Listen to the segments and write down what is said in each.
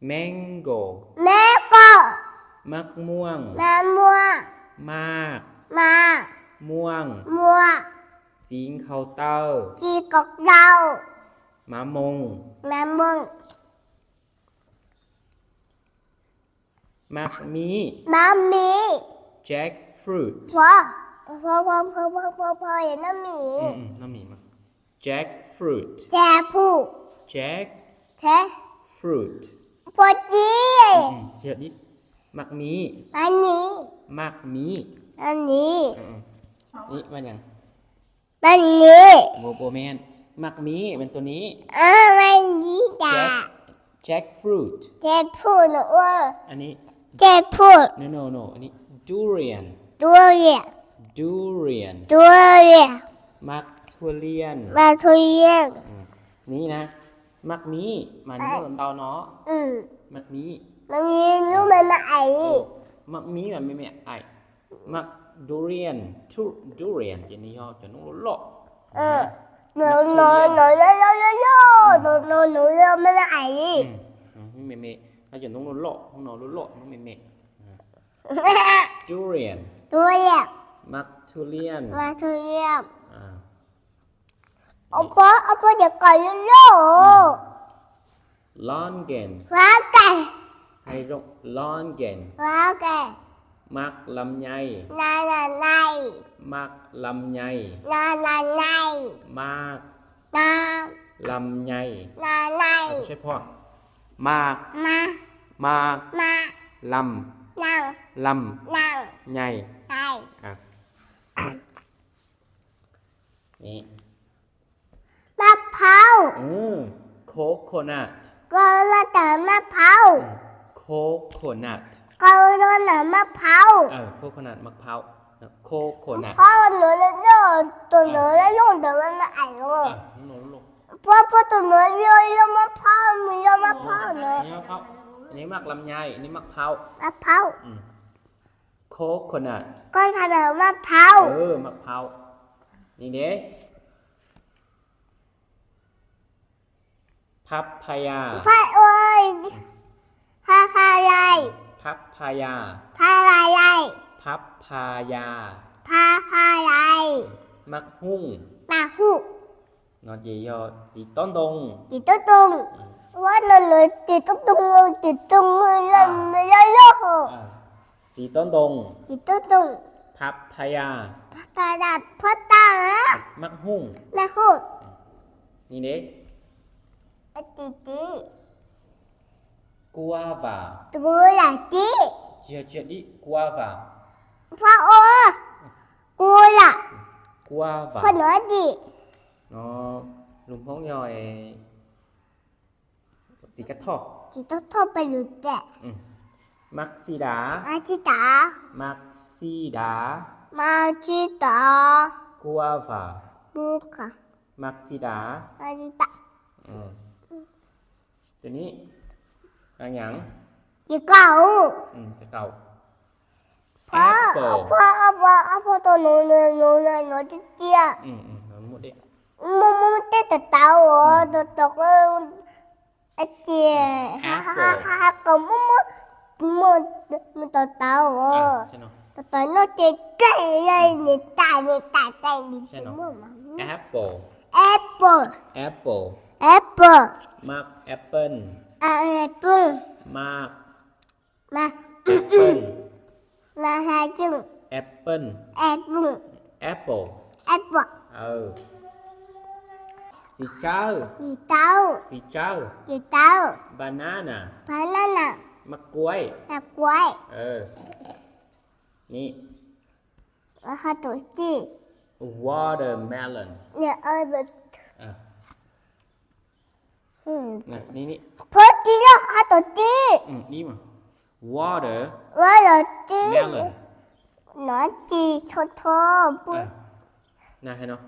ແມງໂກ ແມງໂກ ໝາກມ່ວງ ໝາກມ່ວງ ໝາກ ໝາກ ມ່ວງ ມ່ວງ ສີຂຽວເຕົາ ສີຂຽວເຕົາ ໝາກມ່ວງ ໝາກມ່ວງ ໝາກມີ້ ໝາກມີ້ ແຈັກຟຣຸດ ພໍ ພໍ ພໍ ໜ້າໝີ ອືມ ໜ້າໝີ ມາ ແຈັກຟຣຸດ ແຈັກຟຣຸດ ແຈັກ ແຈັກຟຣຸດ ພໍດີ ອືມ ເຊື່ອດີ ໝາກມີ້ ໝາກມີ້ ໝາກມີ້ ໝາກມີ້ ອືມ ນີ້ວ່າຫຍັງ? ແບບນີ້ ບໍ່ ບໍ່ແມ່ນ ໝາກມີ້ແມ່ນໂຕນີ້ ເອີ ແບບນີ້ຈ້າ ແຈັກ ແຈັກຟຣຸດ ແຈັກຟຣຸດ ເອີ ອັນນີ້ ແຈັກຟຣຸດ ໂນ ໂນ ໂນ ອັນນີ້ ດູຣຽນ ດູຣຽນ ດູຣຽນ ດູຣຽນ ໝາກທຸລຽນ ໝາກທຸລຽນ ອືມ ນີ້ນະ ໝາກມີ້ ມັນ ເອີ ເດາເນາະ ອືມ ໝາກມີ້ ໝາກມີ້ ລູກແມ່ໄອ ເອີ ໝາກມີ້ ມັນແມ່ໄອ ໝາກດູຣຽນ ດູຣຽນ ຈະນີ້ຍໍ ຈະນຸໂລ ເອີ ໂນ ໂນ ໂນ ໂນ ໂນ ໂນ ໂນ ໂນ ໂນ ແມ່ນອາຍ ອືມ ແມ່ ແມ່ ອາ ຈະນຸໂລ ໂນ ໂລ ແມ່ ແມ່ ດູຣຽນ ດູຣຽນ ໝາກທຸລຽນ ໝາກທຸລຽນ ອາ ໂອໂປ ໂອໂປ ດຽວກ່ອນ ໂລ ອືມ ລອນເກັນ ລອນເກັນ ໃຫ້ລົງ ລອນເກັນ ລອນເກັນ ໝາກລຳໄຍ ລຳ ລຳໄຍ ໝາກລຳໄຍ ລຳ ລຳໄຍ ໝາກ ໝາກ ລຳໄຍ ລຳໄຍ ໃຊ້ພ້ອມ ໝາກ ໝາກ ໝາກ ໝາກ ລຳ ລຳ ລຳ ລຳໄຍ ໄຍ ອາ ນີ້ ມະພ້າວ ອືມ ໂຄໂຄນັດ ໂຄໂຄນັດ ມະພ້າວ ອືມ ໂຄໂຄນັດ ໂຄໂຄນັດ ມະພ້າວ ເອີ ໂຄໂຄນັດ ມະພ້າວ ໂຄໂຄນັດ ໂຄໂຄນັດ ໂຕໂຕ ອືມ ໂຕໃຫຍ່ ອາ ໂຕໃຫຍ່ ໂຕໃຫຍ່ ໂຕໃຫຍ່ ມະພ້າວ ມີມະພ້າວເນາະ ອັນນີ້ໝາກລຳໄຍ ອັນນີ້ໝາກພ້າວ ມະພ້າວ ອືມ ໂຄໂຄນັດ ໂຄໂຄນັດ ມະພ້າວ ເອີ ມະພ້າວ ນີ້ເດ້ ພັບພາຍາ ພະ ໂອ້ຍ ພະພາຍາຍ ພັບພາຍາ ພະພາຍາຍ ພັບພາຍາ ພະພາຍາຍ ໝາກຫຸ່ງ ໝາກຫຸ່ງ ນອນເຢຍ ສີຕົ້ນດົງ ສີຕົ້ນດົງ ອືມ ວ່ານອນເລີຍ ສີຕົ້ນດົງ ສີຕົ້ນດົງ ອາ ເລີຍ ເລີຍ ເລີຍ ເລີຍ ອາ ສີຕົ້ນດົງ ສີຕົ້ນດົງ ພັບພາຍາ ພັບພາຍາ ພັບພາຍາ ໝາກຫຸ່ງ ໝາກຫຸ່ງ ນີ້ເດ້ ອາ ຕີຕີ ກວາວາ ກວາວາ ຕີ ເຈຍ ເຈຍ ດີ ກວາວາ ພະໂອ ກວາວາ ກວາວາ ພະໂອ ດີ ເນາະ ລຸງພອງຍ່ອຍ ສີກະທໍ ສີກະທໍ ໄປລຸແຈ ອືມ ໝາກສີດາ ໝາກສີດາ ໝາກສີດາ ໝາກສີດາ ກວາວາ ກວາວາ ໝາກສີດາ ໝາກສີດາ ອືມ ທີນີ້ ໝາກຫຍັງ? ເຈັດເກົ້າ ອືມ ເຈັດເກົ້າ ພະ ແອັບເປິ້ນ ອາ ພະ ອາ ພະ ອາ ພະ ໂຕໂນ ໂນ ໂນ ໂນ ໂນ ເຈຍ ອືມ ອືມ ໝົດເດ້ ໝົດ ໝົດ ເຕະຕະເຕົາ ອືມ ຕະເຕົາ ອາ ເຈຍ ແອັບເປິ້ນ ຫາ ຫາ ຫາ ຫາ ກໍໝົດ ໝົດ ໝົດ ໝົດ ຕະເຕົາ ອາ ໃຊ່ເນາະ ຕະເຕົາ ໂນ ເຈຍ ເຈຍ ເຈຍ ນີ້ ຕາຍ ນີ້ ຕາຍ ຕາຍ ນີ້ ໃຊ່ເນາະ ໝົດ ແອັບເປິ້ນ ແອັບເປິ້ນ ແອັບເປິ້ນ ແອັບເປິ້ນ ໝາກແອັບເປິ້ນ ອາ ແອັບເປິ້ນ ໝາກ ມາ ແອັບເປິ້ນ ມາຫາຈຶ່ງ ແອັບເປິ້ນ ແອັບເປິ້ນ ແອັບເປິ້ນ ແອັບເປິ້ນ ເອີ ສີເຈົ້າ ສີເຈົ້າ ສີເຈົ້າ ສີເຈົ້າ ບານານາ ບານານາ ໝາກກ້ວຍ ໝາກກ້ວຍ ເອີ ນີ້ ອາຫານໂຕຈີ ວໍເຕີແມລອນ ເອີ ອາ ອືມ ນີ້ ນີ້ ພໍດີແລ້ວ ຫາໂຕຈີ ອືມ ນີ້ມາ ວໍເຕີ ວໍເຕີ ແມລອນ ໜອນຈີ ໂທ ໂທ ປຸ ເອີ ນະ ໃຫ້ເນາະ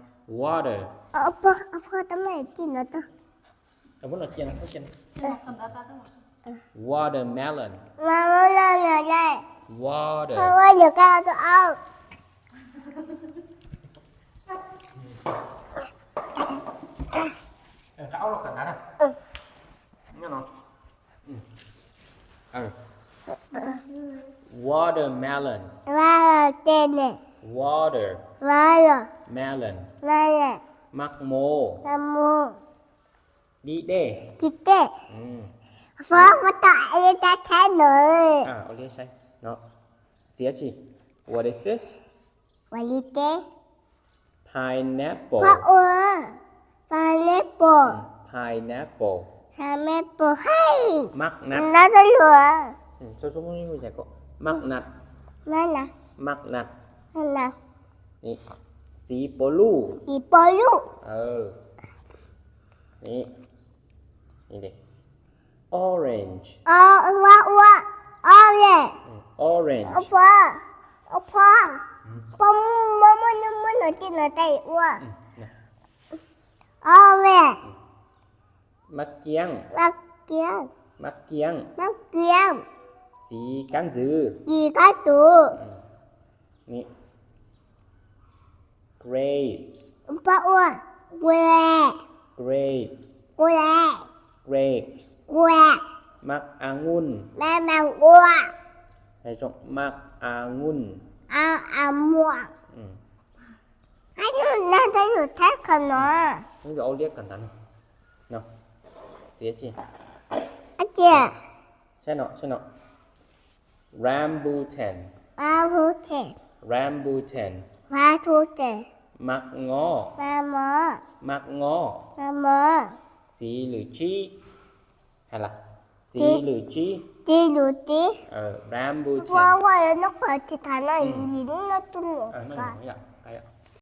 ວໍເຕີ ເອົາ ເອົາ ເອົາ ເອົາ ເອົາ ເອົາ ເອົາ ເອົາ ວໍເຕີແມລອນ ວໍເຕີ ເພາະວ່າດຽວກໍເອົາ ເອີ ກໍເອົາລອກກັນນະ ເອີ ແນ່ນອນ ອືມ ເອີ watermelon ວາລະເຕເນ water ວາລະ melon ວາລະ ໝາກໂມ ມະມ່ວງ ດີເດ ດີເດ ອືມ ຟອກມາຕໍ່ເອເດນໄທເນ ອ່າ ໂອເດນໄທເນາະ ເສຍຊີ what is this What is this? Pineapple. ພະໂອ Pineapple. ອືມ Pineapple. Pineapple ໃຫ້ ໝາກນັດ ນັດຫຼວງ ອືມ ສົມມຸດວ່າຫຍັງກໍ ໝາກນັດ ໝາກນັດ ໝາກນັດ ໝາກນັດ ນີ້ ສີໂປລູ ສີໂປລູ ເອີ ນີ້ ນີ້ເດ Orange. ອໍ ວາ ອວ orange. ອືມ orange. ໂອພໍ ໂອພໍ ອືມ ປອມ ມະ ມະ ມະ ມະ ໂນ ຕິ ໂນ ໄຕ ອວ ອືມ orange. ໝາກກ້ຽງ ໝາກກ້ຽງ ໝາກກ້ຽງ ໝາກກ້ຽງ ສີການສື ສີການສື ອືມ ນີ້ grapes. ປະ ອວ ແກຣ grapes. ແກຣ grapes. ແກຣ ໝາກອາງຸ່ນ ໝາກອາງຸ່ນ ໃຫ້ສົ່ງ ໝາກອາງຸ່ນ ອາ ອາມ່ວງ ອືມ ອັນນັ້ນ ນັ້ນຈະຢູ່ແທ້ຂະໜໍ ມັນຈະເອົາລຽກກັນນັ້ນເນາະ ເສຍຈີ ອາເຈຍ ໃຊ່ເນາະ ໃຊ່ເນາະ. Rambutan. Rambutan. Rambutan. Rambutan. ໝາກງໍ ໝາກງໍ ໝາກງໍ ໝາກງໍ ຊີຫຼືຈີ ຫັ້ນລະ ຈີ ຈີຫຼືຈີ ຈີຫຼືຈີ ເອີ rambutan. ວ່າ ວ່າແລ້ວນກກະຊິຖານ ອືມ ຍິງນະຕຸນ ເອີ ມັນ ກະ ນີ້ລະ